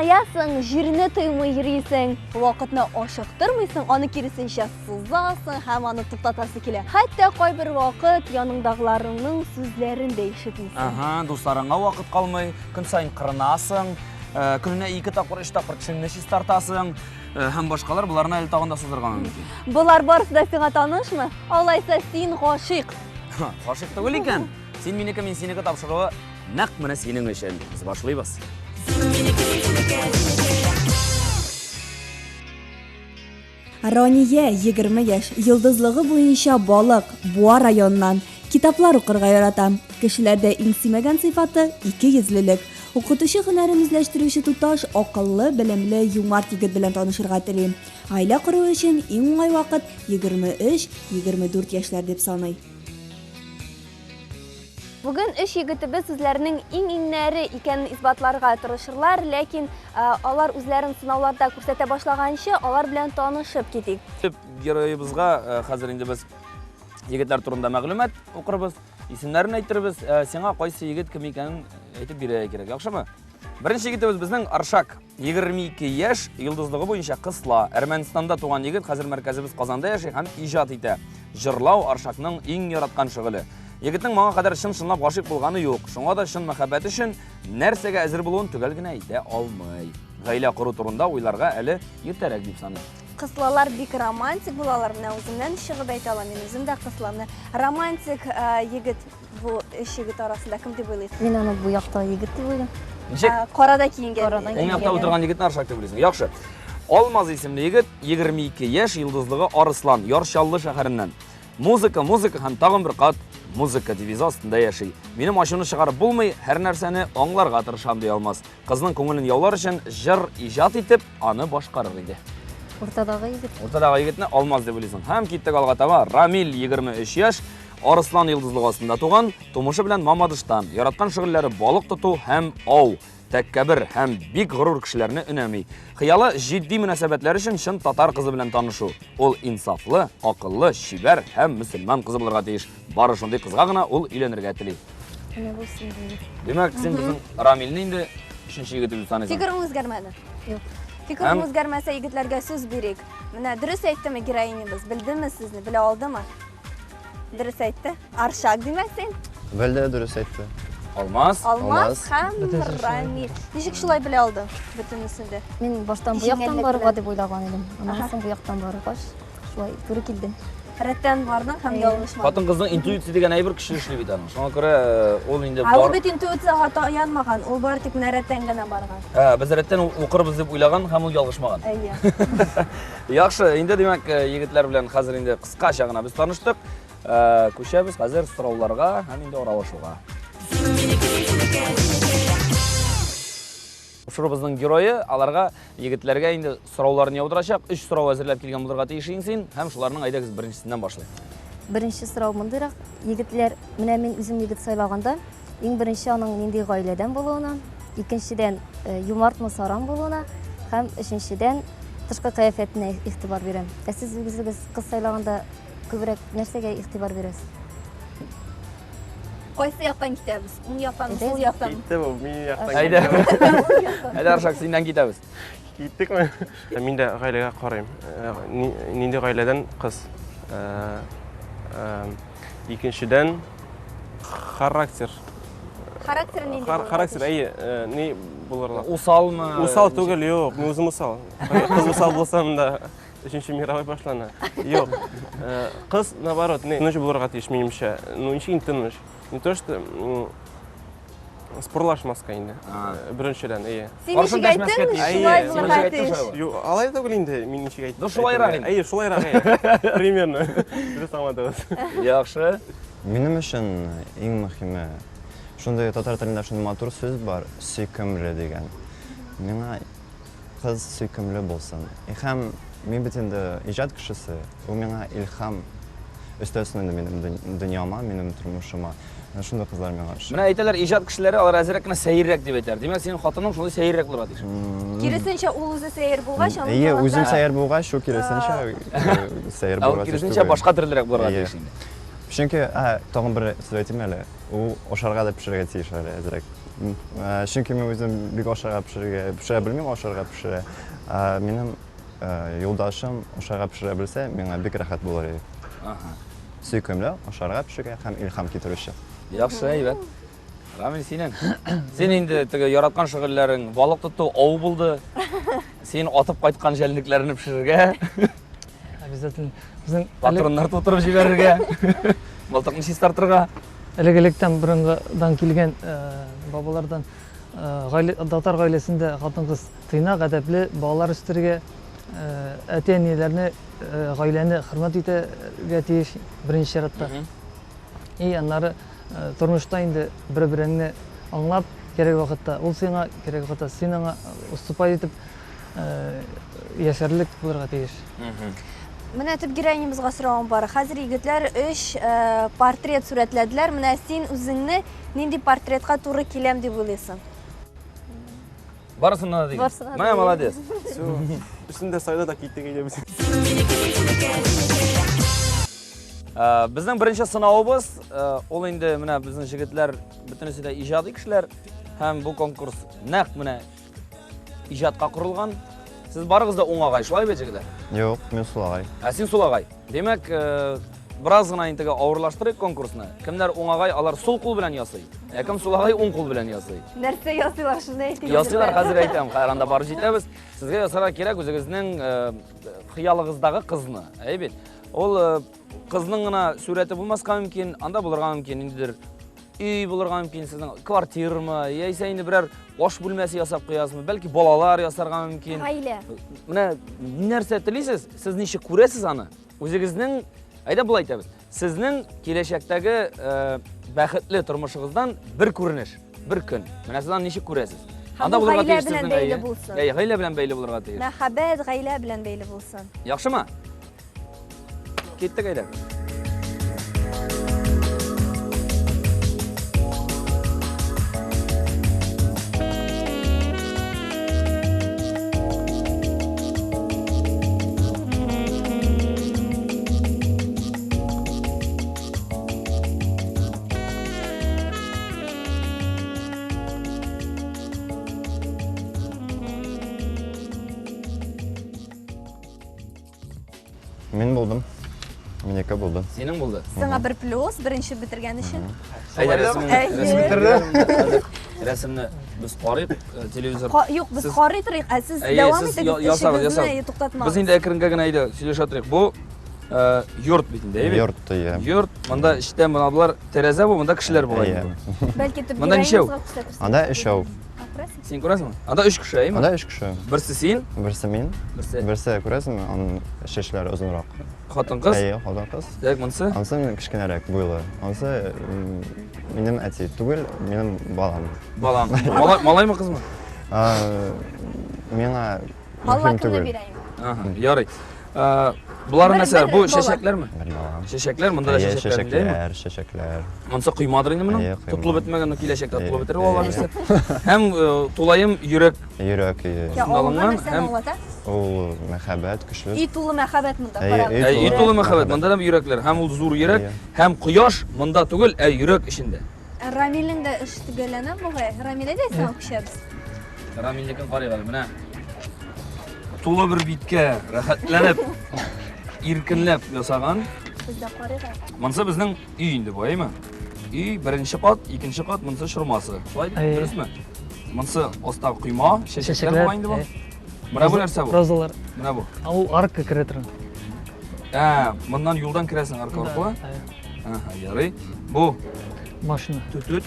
Елмаясың, җирне тоймый йөрисең, вакытны ашыктырмыйсың, аны киресенчә сузасың һәм аны туктатасы килә. Хәтта кайбер вакыт яныңдагыларыңның сүзләрен дә ишетмисең. Ага, дусларыңа вакыт калмый, көн саен кырынасың, э, көненә ике тапкыр, өч тапкыр тешеңне чистартасың э, һәм башкалар. Боларны әле тагын да сузырга мөмкин. Болар барысы да сиңа танышмы? Алайса син гашыйк. Гашыйк түгел икән. Син минеке, мин синеке тапшыруы нәкъ менә синең өчен. Без башлыйбыз. Рания, 20 яшь, йолдызлыгы буенча балык, Буа районыннан. Китаплар укырга ярата. Кешеләрдә иң сөймәгән сыйфаты, икейөзлелек. Укытучы һөнәрен үзләштерүче туташ акыллы, белемле, юмарт егет белән танышырга тели. Гаилә кору өчен иң уңай вакыт, 23-24 яшьләр дип саный. Бүген өч егетебез үзләренең иң-иңнәре икәнен исбатларга тырышырлар, ләкин алар үзләрен сынауларда күрсәтә башлаганчы, алар белән танышып китик. Төп героебызга хәзер инде без егетләр турында мәгълүмат укырбыз, исемнәрен әйтербез. Сиңа кайсы егет кем икәнен әйтеп бирергә кирәк, яхшымы? Беренче егетебез безнең Аршак. 22 яшь, йолдызлыгы буенча кысла. Әрмәнстанда туган егет хәзер мәркәзебез Казанда яши һәм иҗат итә. Җырлау Аршакның иң яраткан шөгыле. Егетнең моңа кадәр чын-чынлап гашыйк булганы юк. Шуңа да чын мәхәббәт өчен нәрсәгә әзер булуын төгәл генә әйтә алмый. Гаилә кору турында уйларга әле иртәрәк дип саный. Кыслалар бик романтик булалар. Менә үземнән чыгып әйтә алам, мин үзем дә кысла. Менә романтик егет Бу өч егет арасында кем дип уйлыйсың? Мин аны бу якта егет дип уйлыйм. Ничек? Карада киенгән. Карада Уң якта утырган егетне Аршак дип уйлыйсың. Яхшы. Алмаз исемле егет, 22 яшь, йолдызлыгы Арыслан, Яр Чаллы шәһәреннән. Музыка, музыка һәм тагын бер кат музыка девизы астында яши. Минем ачуны чыгарып булмый, һәр нәрсәне аңларга тырышам, ди Алмаз. Кызның күңелен яулар өчен җыр иҗат итеп, аны башкарыр иде. Уртадагы егет. Уртадагы егетне Алмаз дип уйлыйсың. Һәм киттек алга таба. Рамил 23 яшь, Арыслан йолдызлыгы астында туган, тумышы белән Мамадыштан. Яраткан шөгыльләре балык тоту һәм ау. Тәккәбер һәм бик горур кешеләрне өнәми. Хыялы җитди мөнәсәбәтләр өчен чын татар кызы белән танышу. Ул инсафлы, акыллы, чибәр һәм мөселман кызы булырга тиеш. Бары шундый кызга гына ул өйләнергә тели. Менә бу син. Димәк, син безнең Рамилне инде өченче егет дип саныйсың. Фикерең үзгәрмәде. Юк. Фикерең үзгәрмәсә, егетләргә сүз бирик. Менә дөрес әйттеме героинябыз? Белдеме сезне? Белә алдымы? Дөрес әйтте. Аршак димәк син. Белде, дөрес әйтте. Алмаз. Алмаз һәм Рамил. Ничек шулай белә алды бөтенесен дә? Мин баштан бу яктан барырга дип уйлаган идем. Аннан соң бу яктан баргач, шулай туры килде. Рәттән бардың һәм ялгышмадың. Хатын-кызның интуиция дигән әйбер көчле эшли бит аның. Шуңа күрә э, ул инде бар. Ә ул бит интуициягә таянмаган, ул бары тик менә рәттән генә барган. Ә, без рәттән укырбыз дип уйлаган һәм ул ялгышмаган. Әйе. Яхшы, инде димәк, э, егетләр белән хәзер инде Кыскача гына без таныштык. Э, күчәбез хәзер сорауларга һәм инде аралашуга. Тапшыруыбызның герое аларга егетләргә инде сорауларын яудырачак. Өч сорау әзерләп килгән булырга тиеш идең син һәм шуларның әйдәгез беренчесеннән башлыйк. Беренче сорау мондыйрак. Егетләр, менә мин үзем егет сайлаганда, иң беренче аның нинди гаиләдән булуына, икенчедән, э, юмартмы, саран булуына һәм өченчедән, тышкы кыяфәтенә игътибар бирәм. Ә сез үзегез Кыз сайлаганда күбрәк нәрсәгә игътибар бирәсез? Кайсы яктан китәбез? Уң яктан, сул яктан? Китте бу, мин яктан. Әйдә. Әйдә, Аршак, синнән китәбез. Киттекме? Мин дә гаиләгә карыйм. Э, нинди гаиләдән кыз? Э, э, икенчедән, характер. Характер нинди? Характер, әйе, ни булырлык? Усалмы? Усал түгел, юк, мин үзем усал. Кыз усал булсам да, Өченче мировой башлана. Юк. Э, кыз, наоборот, не, тыныч булырга тиеш, минемчә. Ну, ничек инде тыныч? Не то, что спорлашмаска инде. Э, беренчедән, әйе. Син ничек әйттең, шулай булырга тиеш. Юк, алай түгел инде, мин ничек әйттем. Ну, шулайрак инде. Әйе, шулайрак, әйе. Примерно. Дөрес аңладыгыз. Яхшы. Минем өчен иң мөһиме, шундый татар телендә шундый матур сүз бар, сөйкемле дигән. Миңа Кыз сөйкемле булсын. И һәм мин бит инде иҗат кешесе, ул миңа илһам өстәсен инде минем дөньяма, минем тормышыма. Менә шундый кызлар миңа ошый. Менә әйтәләр, иҗат кешеләре алар әзрәк кенә сәеррәк дип әйтәләр. Димәк, синең хатының шундый сәеррәк булырга тиеш. Киресенчә, ул үзе сәер булгач, аның Әйе, үзем талантлары- сәер булгач, ул киресенчә сәер Ә ул булырга тиеш киресенчә түгел. башка төрлерәк булырга Әйе. тиеш инде. Чөнки, ә, тагын бер сүз әйтим әле. Ул ашарга да пешерергә тиеш әле әзрәк. Чөнки мин үзем бик ашарга пешерергә, пешерә белмим, ашарга пешерә. Ә минем юлдашым ашарга пешерә белсә, миңа бик рәхәт булыр иде. Ага. Сөйкемле, ашарга пешерә һәм илһам китерүче. Яхшы, әйбәт. Рамил, синең? Син инде теге яраткан шөгыльләрең балык тоту, ау булды. Син атып кайткан җәнлекләрне пешерергә. Обязательно. Безнең патроннар тутырып җибәрергә, мылтыкны чистартырга. Элек-электән борынгыдан килгән бабалардан гаилә, татар гаиләсендә хатын-кыз тыйнак, әдәпле, балалар үстерергә, әти-әниләрне, гаиләне хөрмәт итәргә тиеш беренче чиратта. И аннары тормышта инде бер-береңне аңлап, кирәк вакытта ул сиңа, кирәк вакытта син аңа уступать итеп яшәрлек булырга тиеш. Менә төп героинябызга соравым бар. Хәзер егетләр өч портрет сурәтләделәр. Менә син үзеңне нинди портретка туры киләм дип уйлыйсың? Барысына да дигән. Барысына да. Менә молодец. Все. Өстен дә сайда да киттек инде без. Безнең беренче сынавыбыз, ул инде менә безнең җегетләр бөтенесе дә иҗади кешеләр һәм бу конкурс нәкъ менә иҗатка корылган. Сез барыгыз да уңагай, шулай бит, җегетләр? Юк, мин сулагай. Ә син сулагай. Димәк, бераз гына инде авырлаштырыйк конкурсны. Кемнәр уңагай, алар сул кул белән ясый. Ә кем сулагай, уң кул белән ясый. Нәрсә ясыйлар, шуны әйтегез. Ясыйлар, хәзер әйтәм. Хәзер анда барып җитәбез. Сезгә ясарга кирәк үзегезнең хыялыгыздагы кызны. Әйе бит. Ул кызның гына сурәте булмаска мөмкин, анда булырга мөмкин ниндидер өй булырга мөмкин, сезнең квартирамы, яисә инде берәр аш бүлмәсе ясап куясызмы, бәлки балалар ясарга мөмкин. Гаилә. Менә нәрсә телисез, сез ничек күрәсез аны? Үзегезнең, әйдә болай әйтәбез, сезнең киләчәктәге бәхетле тормышыгыздан бер күренеш, бер көн. Менә сез аны ничек күрәсез? Һәм ул гаилә белән бәйле булсын. Әйе, гаилә белән бәйле булырга тиеш. Мәхәббәт гаилә белән бәйле булсын. Яхшымы? Киттек әйдә. Мин булдым. Минеке булды. Синең булды. Сиңа бер плюс, беренче бетергән өчен. Әйдә, рәсемне, рәсемне без карыйк, телевизор. Юк, без карый торыйк, ә сез дәвам итегез, эшегезне туктатмагыз. Без инде әкренгә генә әйдә сөйләшә торыйк. Бу йорт бит инде, әйе бит? Йорт, әйе. Йорт, монда эчтә менә болар тәрәзә бу, монда кешеләр була инде. Бәлки төп Монда ничәү? Анда өчәү. Син күрәсеңме? Анда өч кеше, әйеме? Анда өч кеше. Берсе син? Берсе мин. Берсе. Берсе күрәсеңме? Аның чәчләре озынрак. Хатын-кыз? Әйе, хатын-кыз. Так, монысы? Анысы минем кечкенәрәк буйлы. Анысы минем әти түгел, минем балам. Балам. Малай, малаймы, кызмы? Миңа Алла мөһим кемне түгел. бирә инде? Ага, ярый. Болар нәрсә? Бу чәчәкләрме? Бер бала. Чәчәкләр, монда да Әйе, чәчәкләр, чәчәкләр, чәчәкләр. Монысы коймадыр инде моның. Әйе, койма. Тотылып бетмәгән, киләчәктә тотылып бетер Әйе. алла бирсә. Һәм тулаем йөрәк. Йөрәк, әйе. Я, Алынган нәрсәне һәм аңлата? Ул мәхәббәт көчле. Өй тулы мәхәббәт монда, Әйе, карагыз. өй Әйе, өй тулы тулы мәхәббәт. Монда да йөрәкләр. Һәм ул зур йөрәк, Әйе. һәм кояш монда түгел, ә йөрәк эчендә. Рамилнең дә эш төгәлләнә бугай. Рамил, әйдә сиңа күчәбез. Рамилнекен карыйк әле, менә. Тулы бер биткә рәхәтләнеп, иркенләп ясаган. Без дә карыйк әле. Монысы безнең өй инде бу, әйеме? Өй беренче кат, икенче кат, монысы чормасы. Шулай бит, Әйе. дөресме? Монысы аста койма, чәчәкләр Чәчәкләр, була инде бу. әйе. Менә бу нәрсә бу? Розалар. Менә бу. Ә ул арка керә торган. Ә, моннан юлдан керәсең арка аркылы. Әйе. Ага, ярый. Бу Машина. Түтүт.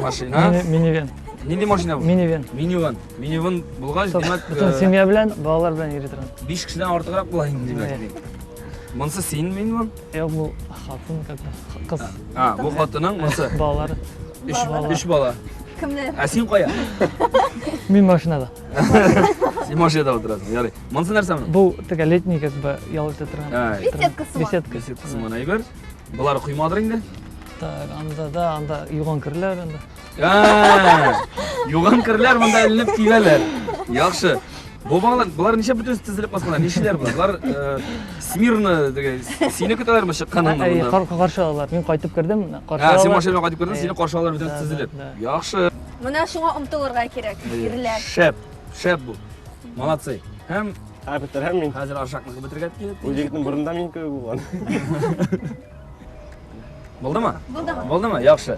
Машина. Минивэн. Нинди машина бу? Минивэн. Минивэн. Минивэн булгач, димәк, Бөтен семья белән, балалар белән йөри торган. 5 кешедән артыграк була инде, димәк. Монысы син минивэн? Юк, бу хатын, как бы, кыз. А, бу хатының, монысы. Балалары. Өч бала. Кемнәр? Ә син кая? Мин машинада. Син машинада утырасың, ярый. Монысы нәрсә моның? Бу теге летний, как бы, ял итә торган. Беседка сыман. Беседка. Беседка сыман әйбер. Болар коймадыр инде. Так, анда да, анда юган керләр анда. Ә, юган керләр монда эленеп кибәләр. Яхшы. Бу балалар, болар ничә бөтенесе тезелеп басканнар? Ничәләр болар? Болар э, смирно теге сине көтәләрме чыкканыңны Әйе, монда? каршы алалар. Мин кайтып кердем, каршы Ә, син алалар. машинадан кайтып кердең, Әйе. сине каршы алалар бөтенесе Да, да, тезелеп. да. Яхшы. Менә шуңа омтылырга кирәк, ирләр. Шәп, шәп бу. Молодцы. Һәм Ә, бетерәм мин. хәзер Аршакныкы бетергә килеп. Ул егетнең борында мин кебек булган. Булдымы? Булдымы? Булдымы? Яхшы.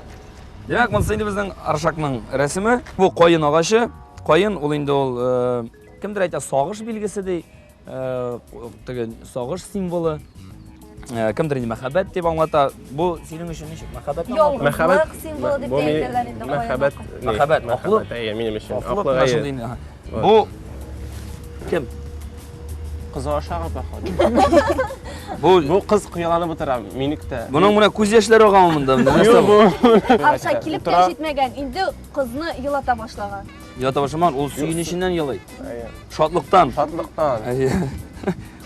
Димәк, монысы инде безнең Аршакның рәсеме. Бу каен агачы. Каен ул инде ул э, кемдер әйтә сагыш билгесе ди, э, теге сагыш символы. Э, кемдер инде мәхәббәт дип аңлата. Бу синең өчен ничек? Мәхәббәт аңлата? Ялгызлык символы дип Бу тә мин- әйтәләр инде. каен Мәхәббәт. агачы. ни, Мәхәббәт, аклык. Әйе, минем өчен. Сафлык, Аклык, менә әйе. шундый инде. Ага. Бу кем? Кыз ашагы походу. Бу Бу кыз кыяланып утыра, мине көтә. Моның менә күз яшьләре агамы монда? Менә нәрсә Юк, бу? бу. Аршак килеп тә Утыра. җитмәгән, инде кызны елата башлаган. Елата башламаган, ул сөенеченнән елый. Әйе. Шатлыктан. Шатлыктан. Әйе.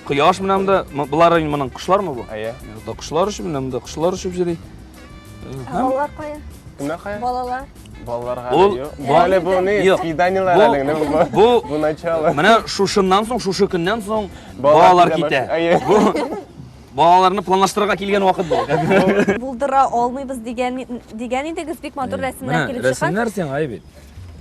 Кояш менә монда, болар инде моның кошлармы бу? Әйе. Монда кошлар очып, менә монда кошлар очып йөри. Ә балалар кая? Кемнәр кая? Балалар. Балаларга Ул- юк. Бу әле бу ни? Юк. Свиданиелар Бу- әле генә бу. Бу Бу начало. менә шушыннан соң, шушы көннән соң Балалар балалар китә китә. баш- Әйе. Бу балаларны планлаштырырга килгән вакыт бу. Булдыра алмыйбыз дигән дигән идегез, бик матур рәсемнәр Менә килеп чыккан. рәсемнәр сиңа әйе бит.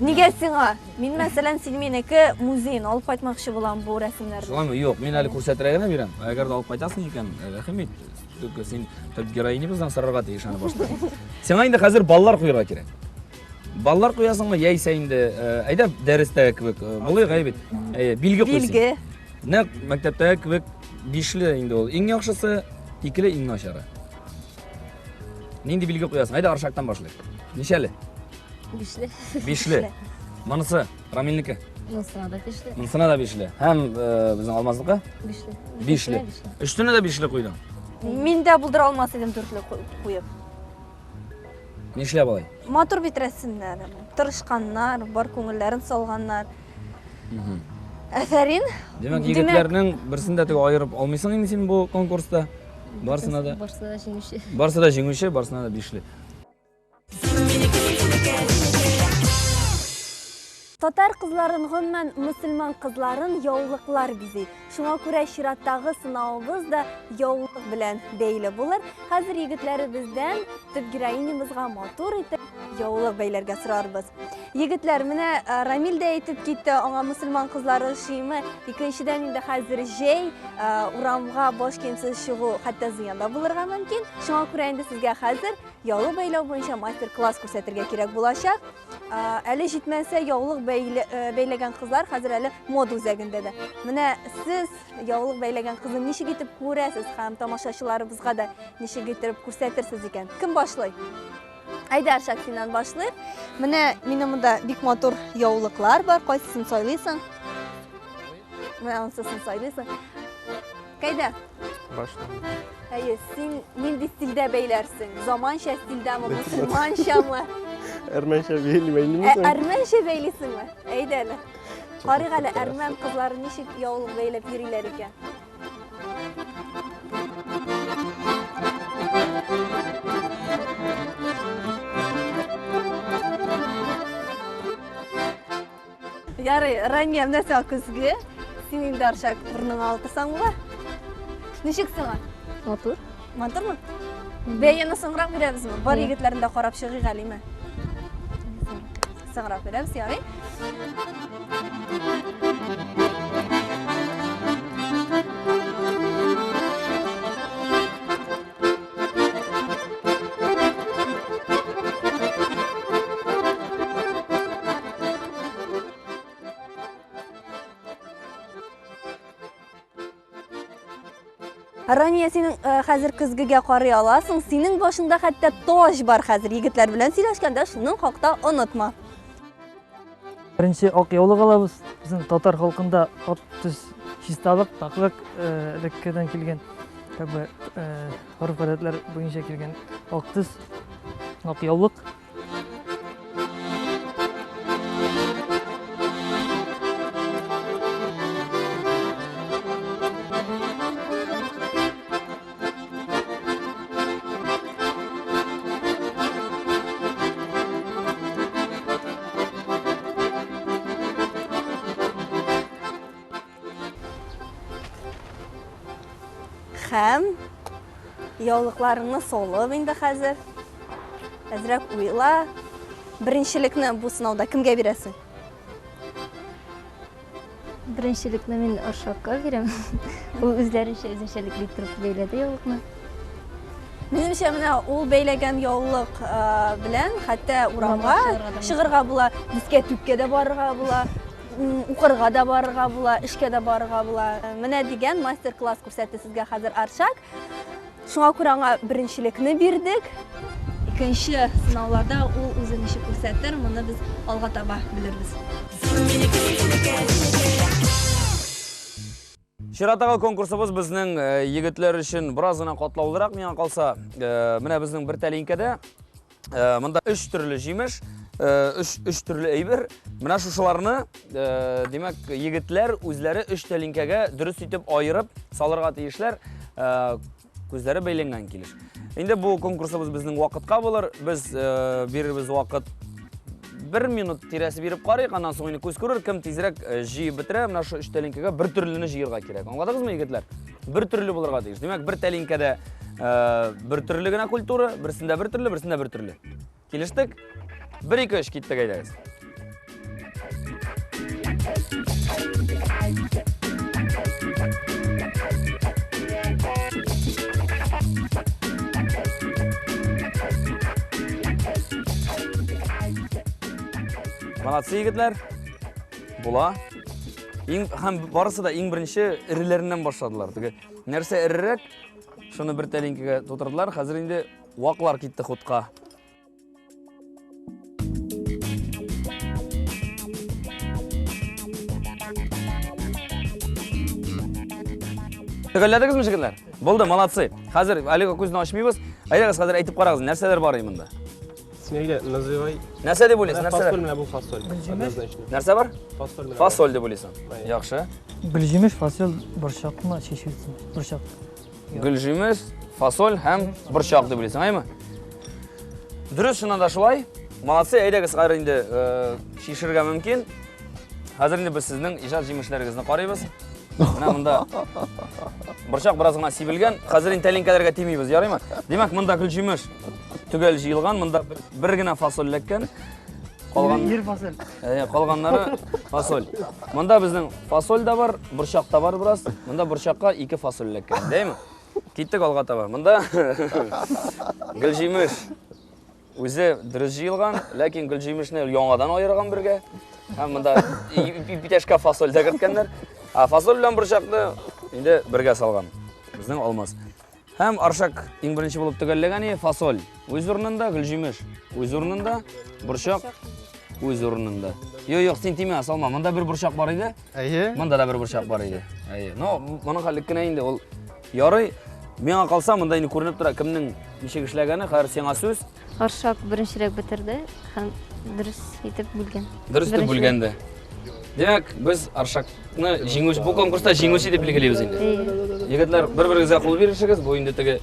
Нигә сиңа? Мин мәсәлән, син минеке музеен алып кайтмакчы булам бу рәсемнәрне. Шулаймы? Юк, мин әле күрсәтергә генә бирәм. Әгәр дә алып кайтасың икән, рәхим ит. Только син төп героинябыздан сорарга тиеш аны башта. Сиңа инде хәзер баллар куярга кирәк. Баллар куясыңмы, яисә инде, әйдә дәрестәге кебек, булыйк әйе бит. Әйе, билге куйсың. Билге. Нәкъ мәктәптәге кебек бишле инде ул. Иң яхшысы, икеле иң начары. Нинди билге куясың? Әйдә Аршактан башлыйк. Ничәле? Бишле. Бишле. Монысы Рамилнеке. Монысына да бишле. Монысына да бишле. Һәм безнең Алмазныкы? Бишле. Бишле. Өстенә дә бишле куйдың. Мин дә булдыра алмас идем дүртле куеп. Нишләп алай? Матур бит рәсемнәр. Тырышканнар, бар күңелләрен салганнар. Әфәрин. Димәк, егетләрнең берсен дә теге аерып алмыйсың инде син бу конкурста. Барысына да. Барысына да җиңүче. Барысы да җиңүче, барысына да бишле. Татар кызларын, гомумән мөселман кызларын яулыклар бизи. Шуңа күрә чираттагы сынавыбыз да яулык белән бәйле булыр. Хәзер егетләребездән төп героинябызга матур итеп яулык бәйләргә сорарбыз. Егетләр, менә Рамил дә әйтеп китте, аңа мөселман кызлары ошыймы? Икенчедән инде хәзер җәй, урамга баш киемсез чыгу хәтта зыян да булырга мөмкин. Шуңа күрә инде сезгә хәзер яулык бәйләү буенча мастер-класс күрсәтергә кирәк булачак. Әле җитмәсә яулык бәйләгән кызлар хәзер әле мода үзәгендә дә. Менә сез яулык бәйләгән кызны ничек итеп күрәсез һәм тамашачыларыбызга да ничек итеп күрсәтерсез икән? Кем башлый? Әйдә, Аршак, синнән башлыйк. Менә минем монда бик матур яулыклар бар. Кайсысын сайлыйсың? Менә анысысын сайлыйсың. Кайда? Башла. Әйе, син нинди стильдә бәйләрсең? Заманча стильдәме, мөселманчамы? Әрмәнчә бәйлим, Ә, әрмәнчә бәйлисеңме? Әйдә әле. Карыйк әле, әрмән кызлары ничек яулык бәйләп йөриләр икән. Ярый, Рания, менә сиңа көзге. Син инде Аршак борыныңа алып торсаң була. Ничек сиңа? Матур. Матурмы? Бәяне соңрак бирәбезме? Бар Иә. егетләрне дә карап чыгыйк әлеме? Соңрак бирәбез, ярый. Рания, синең хәзер көзгегә карый аласың. Синең башыңда хәтта таҗ бар хәзер. Егетләр белән сөйләшкәндә шуның хакта онытма. Беренче ак яулык алабыз. Безнең татар халкында ак төс чисталык, пакьлык, элеккедән килгән, как бы, гореф-гадәтләр буенча килгән ак төс, ак яулык. Һәм яулыкларыңны салып инде хәзер. Әзрәк уйла. Беренчелекне бу сынауда кемгә бирәсең? Беренчелекне мин Аршакка бирәм. Ул үзләренчә үзенчәлекле иттереп бәйләде яулыкны. Минемчә, менә ул бәйләгән яулык белән хәтта урамга чыгарга була, дискәтүккә дә барырга була, укырга да барырга була, эшкә дә барырга була. Менә дигән мастер-класс күрсәтте сезгә хәзер Аршак. Шуңа күрә аңа беренчелекне бирдек. Икенче сынауларда ул үзен ничек күрсәтер, моны без алга таба белербез. Чираттагы конкурсыбыз безнең егетләр өчен бераз гына катлаулырак, миңа калса. Менә безнең бер тәлинкәдә монда өч төрле җимеш, өч төрле әйбер. Менә шушыларны, димәк, егетләр үзләре өч тәлинкәгә дөрес итеп аерып салырга тиешләр, күзләре бәйләнгән килеш. Инде бу конкурсыбыз безнең вакытка булыр. Без бирербез вакыт бер минут тирәсе биреп карыйк, аннан соң инде күз күрер, кем тизрәк җыеп бетерә, менә шу өч тәлинкәгә бер төрлене җыярга кирәк. Аңладыгызмы, егетләр? Бер төрле булырга тиеш. Димәк, бер тәлинкәдә бер төрле генә культура, берсендә бер төрле, берсендә бер төрле. Килештек? 1 2 3 киттек, әйдәгез. Молодцы, егетләр. Була. Иң, һәм барысы да иң беренче эреләреннән башладылар. Теге нәрсә эрерәк, шуны бер тәлинкәгә тутырдылар. Хәзер инде ваклар китте хутка. Төгәлләдегезме, егетләр? Булды, молодцы. Хәзер әлегә күзне ачмыйбыз. Әйдәгез, хәзер әйтеп карагыз, нәрсәләр бар монда? Син называй. Нәрсә дип уйлыйсың? Нәрсәләр? Фасоль менә бу фасоль. Однозначно. Нәрсә бар? Фасоль менә. Фасоль дип уйлыйсың. Яхшы. Гөлҗимеш, фасоль, борчакмы, чәчәкме? Борчак. Гөлҗимеш, фасоль һәм борчак дип уйлыйсың, әйме? Дөрес, чыннан да шулай. Молодцы, әйдәгез, хәзер инде шишергә мөмкин. Хәзер инде без сезнең иҗат җимешләрегезне карыйбыз. Менә монда борчак бераз гына сибелгән. Хәзер инде тәлинкәләргә тимибез, ярыймы? Димәк, монда гөлҗимеш төгәл җыелган, монда бер генә фасоль эләккән. Калган Ер фасоль. Калганнары фасоль. Монда безнең фасоль да бар, борчак та бар бераз. Монда борчакка ике фасоль эләккән, дәйме? Киттек алга таба. Монда гөлҗимеш үзе дөрес җыелган, ләкин гөлҗимешне яңадан аерган бергә. Һәм монда ипитәшкә фасоль дә керткәннәр. Ә фасоль белән борчакны инде бергә салган. Безнең Алмаз. Һәм Аршак иң беренче булып төгәлләгән фасоль үз урынында, гөлҗимеш үз урынында, борчак үз урынында. Юк, юк, син тимә, салма. Монда бер борчак бар иде. Әйе. Монда да бер борчак бар иде. Әйе. Но моның хәллек кенә инде ул ярый. Миңа калса, монда инде күренеп тора кемнең ничек эшләгәне. Хәзер сиңа сүз. Аршак беренчерәк бетерде һәм дөрес итеп бүлгән. Дөрес итеп бүлгән дә. Димәк, без Аршакны җиңүче, бу конкурста җиңүче дип билгелибез инде. Егетләр, бер-берегезгә кул бирешегез, бу инде теге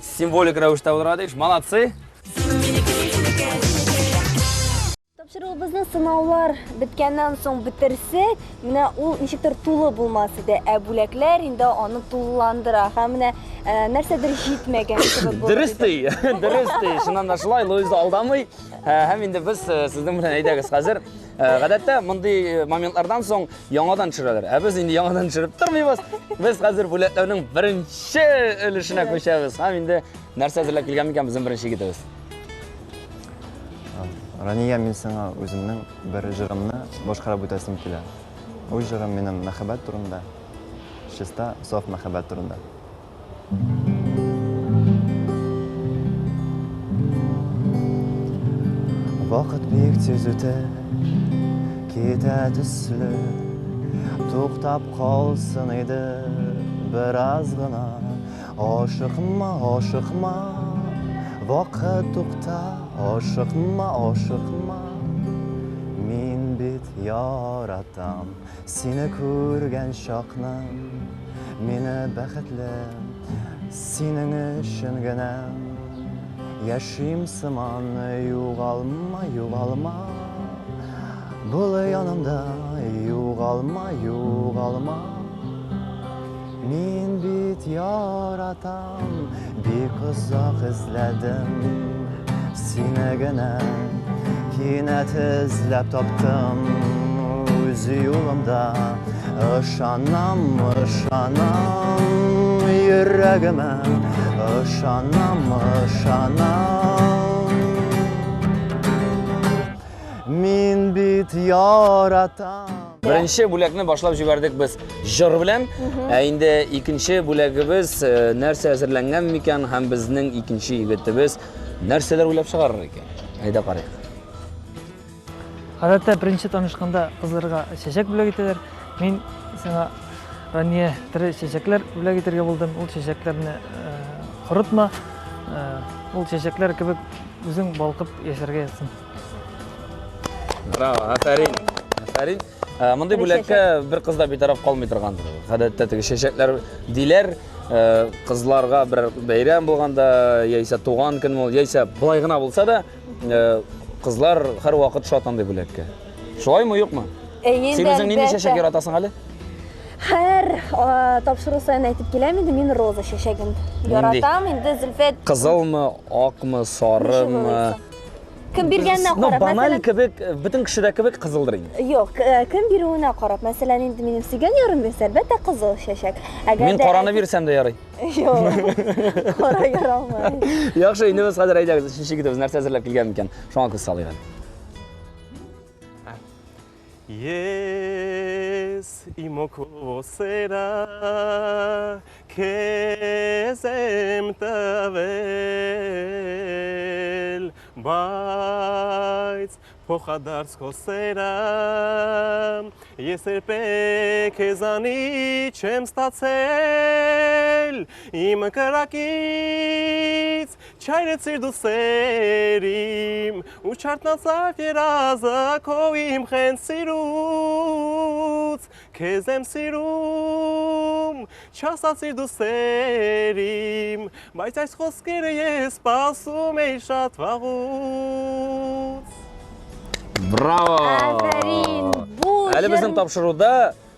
символик рәвештә булырга тиеш. Молодцы! Тапшыруыбызны сынаулар беткәннән соң бетерсәк, менә ул ничектер тулы булмас иде, ә бүләкләр инде аны тулыландыра. Һәм менә нәрсәдер җитмәгән кебек булыр. Дөрес ди, дөрес ди. Чыннан да шулай, Луиза алдамый. Һәм инде без сезнең белән әйдәгез хәзер. Гадәттә мондый моментлардан соң яңадан төшерәләр. Ә без инде яңадан төшереп тормыйбыз. Без хәзер бүләкләүнең беренче өлешенә күчәбез. Һәм инде нәрсә әзерләп килгән микән безнең беренче егетебез? Рания, мин сиңа үземнең бер җырымны башкарып үтәсем килә. Ул җырым минем мәхәббәт турында, чиста, саф мәхәббәт турында. Вакыт бик тиз үтә, китә төсле, туктап калсын иде бераз гына. Ашыкма, ашыкма, вакыт тукта, ашыкма, ашыкма. Мин бит яратам сине күргән чакны, мине бәхетле синең өчен генә. Яшим сыман, югалма, югалма, бул янымда, югалма, югалма. Мин бит бит яратам, бик озак эзләдем сине генә. Кинәт эзләп таптым үз юлымда. Ышанам, ышанам йөрәгемә, ышанам, ышанам. Мин бит яратам. Беренче бүләкне башлап җибәрдек без җыр белән. Ә инде икенче бүләгебез э, нәрсә әзерләнгән микән һәм безнең икенче егетебез нәрсәләр уйлап чыгарыр икән? Әйдә карыйк. Гадәттә беренче танышканда кызларга чәчәк бүләк итәләр. Мин сиңа Рания тере чәчәкләр бүләк итәргә булдым. Ул чәчәкләрне э, корытма. Э, ул чәчәкләр кебек үзең балкып яшәргә язсын. Браво, афәрин. Афәрин. Э, мондый бүләккә бер кыз да битараф калмый торгандыр. Гадәттә теге чәчәкләр диләр, э, кызларга бер бәйрәм булганда, яисә туган көн бул, яисә болай гына булса да, э, кызлар һәрвакыт шат андый бүләккә. Шулаймы, юкмы? Әйе, Син үзең нинди чәчәк әлбәттә. яратасың әле? Һәр тапшыру саен әйтеп киләм инде, мин роза чәчәген яратам. Инде Зөлфәт Кызылмы, акмы, сарымы? Кем биргәненә Ну, карап, баналь мәсәлән, кебек, бөтен кешедә кебек кызылдыр инде. Юк, кем бирүенә карап, мәсәлән, инде минем сөйгән ярым бирсә, әлбәттә, кызыл чәчәк. Әгәр Мин дә караны бирсәм дә ярый. Юк, кара ярамый. Яхшы, инде без хәзер әйдәгез, өченче егетебез нәрсә әзерләп килгән микән? Шуңа күз салыйк әле. Ես իմ հոգով սերա քեզ եմ տվել, բայց փոխադարձ քո սերը ես երբեք քեզանից չեմ ստացել իմ կրակից չայրեցիր դու սեր իմ ու չարթնացավ երազը քո իմ խենթ սիրուց քեզ եմ սիրում չասացիր դու սեր իմ բայց այս խոսքերը ես սպասում էի շատ վաղուց Браво! Афәрин! Бу Әле җыр- безнең тапшыруда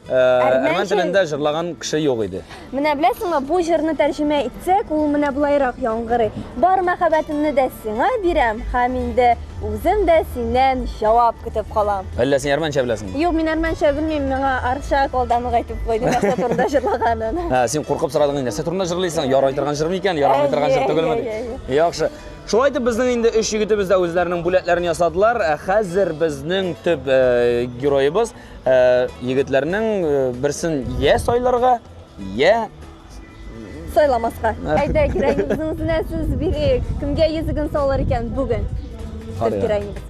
э, әрмән Әрмәнчә- телендә җырлаган кеше юк иде. Менә беләсеңме, бу җырны тәрҗемә итсәк, ул менә болайрак яңгырый. Бар мәхәббәтемне дә сиңа бирәм, һәм инде үзем дә синнән җавап көтеп калам. Әллә син әрмәнчә беләсеңме? Юк, мин әрмәнчә белмим, миңа Аршак алдан ук әйтеп куйды, нәрсә турында җырлаганын. Ә, син куркып сорадың, нәрсә турында җырлыйсың? Ярый торган җыр микән, ярамый торган җыр Әйе, түгелме? әйе, дип. Яхшы. Шулай итеп безнең инде өч егетебез дә үзләренең бүләкләрен ясадылар. Ә хәзер безнең төп э, героебыз э, егетләрнең э, берсен я сайларга, я Сайламаска. Әйдә, героинебезнең үзенә сүз бирик. Кемгә йөзеген салыр икән бүген? Төп Карыйк. героинебез.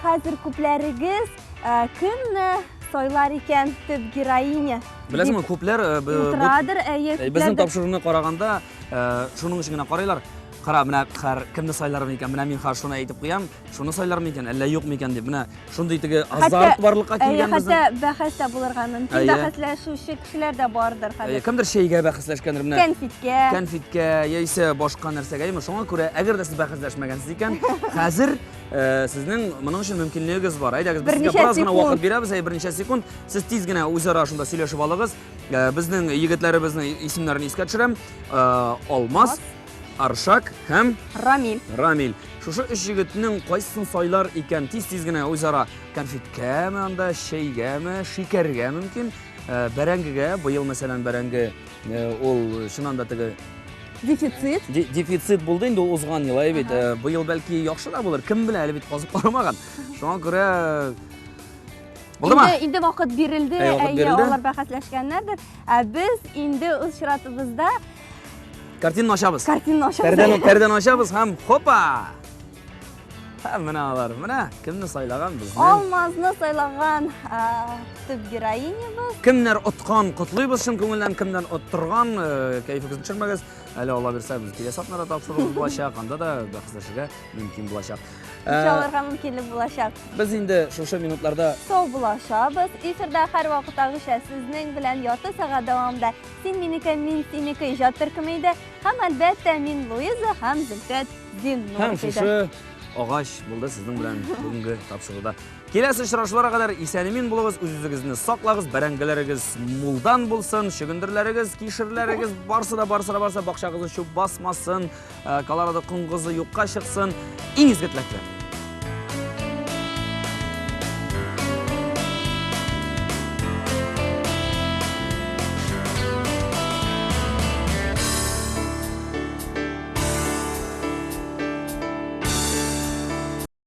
Хәзер күпләрегез э, кемне сайлар икән төп героиня? Беләсеңме, күпләр э, бу- Утырадыр, әйе, Э, Безнең күпләрдер. тапшыруны караганда, э, шуның өчен генә карыйлар. Кара, менә хәр кемне сайлармын икән? Менә мин хәзер шуны әйтеп куям, шуны сайлармын икән, әллә юк микән дип. Менә шундый теге азарт барлыкка әйе, килгән безнең. Хәтта бәхәс тә булырга мөмкин. Әйе. Бәхәсләшүче кешеләр дә бардыр Әйе, хәзер. Кемдер чәйгә бәхәсләшкәндер менә. Кәнфиткә. Кәнфиткә яисә башка нәрсәгә, әйеме? Шуңа күрә, әгәр дә сез бәхәсләшмәгәнсез икән, хәзер э, сезнең моның өчен мөмкинлегегез бар. Әйдәгез, без сезгә Берничә бераз гына секунд. вакыт бирәбез, әйе, берничә секунд. Сез тиз генә үзара шунда сөйләшеп алыгыз. Э, Безнең егетләребезнең исемнәрен искә төшерәм. Э, Алмаз, Аршак һәм Рамил. Рамил. Шушы өч егетнең кайсысын сайлар икән? Тиз-тиз генә үзара конфеткәме анда, чәйгәме, шикәргә мөмкин, э, бәрәңгегә, быел мәсәлән бәрәңге э, ул чыннан да теге Дефицит. дефицит булды инде ул узган ел, әйе бит. Э, Быел бәлки яхшы да булыр, кем белә, әле бит казып карамаган. Шуңа күрә Булдымы? Инде, инде вакыт бирелде, Әй, вакыт әйе, бирелде. алар бәхәсләшкәннәрдер. Ә без инде үз чиратыбызда Картинаны ачабыз. картинаны ачабыз. Пәрдәне пәрдәне ачабыз һәм хопа! Һәм менә алар, менә кемне сайлаган безнең. Алмазны сайлаган а, төп героинябыз. Кемнәр откан, котлыйбыз чын күңелдән, кемнәр оттырган, э, кәефегезне төшермәгез. Әле Алла бирсә, без киләсе атнада тапшыруыбыз булачак, анда да бәхәсләшергә мөмкин булачак. Алырга мөмкинлек булачак. Без инде шушы минутларда саубуллашабыз. Эфирда һәрвакыттагыча сезнең белән ярты сәгать дәвамында Син минеке, мин синеке иҗат төркеме иде. Һәм әлбәттә, мин Луиза һәм Зөлфәт Зиннуров Һәм шушы агач булды сезнең белән бүгенге тапшыруда. Киләсе очрашуларга кадәр исән-имин булыгыз, үз-үзегезне саклагыз, бәрәңгеләрегез мулдан булсын, чөгендерләрегез, кишерләрегез, барсы да, барсы да, барсы да, бакчагызны чүп басмасын, э, Колорадо коңгызы юкка чыксын. Иң изге теләкләр.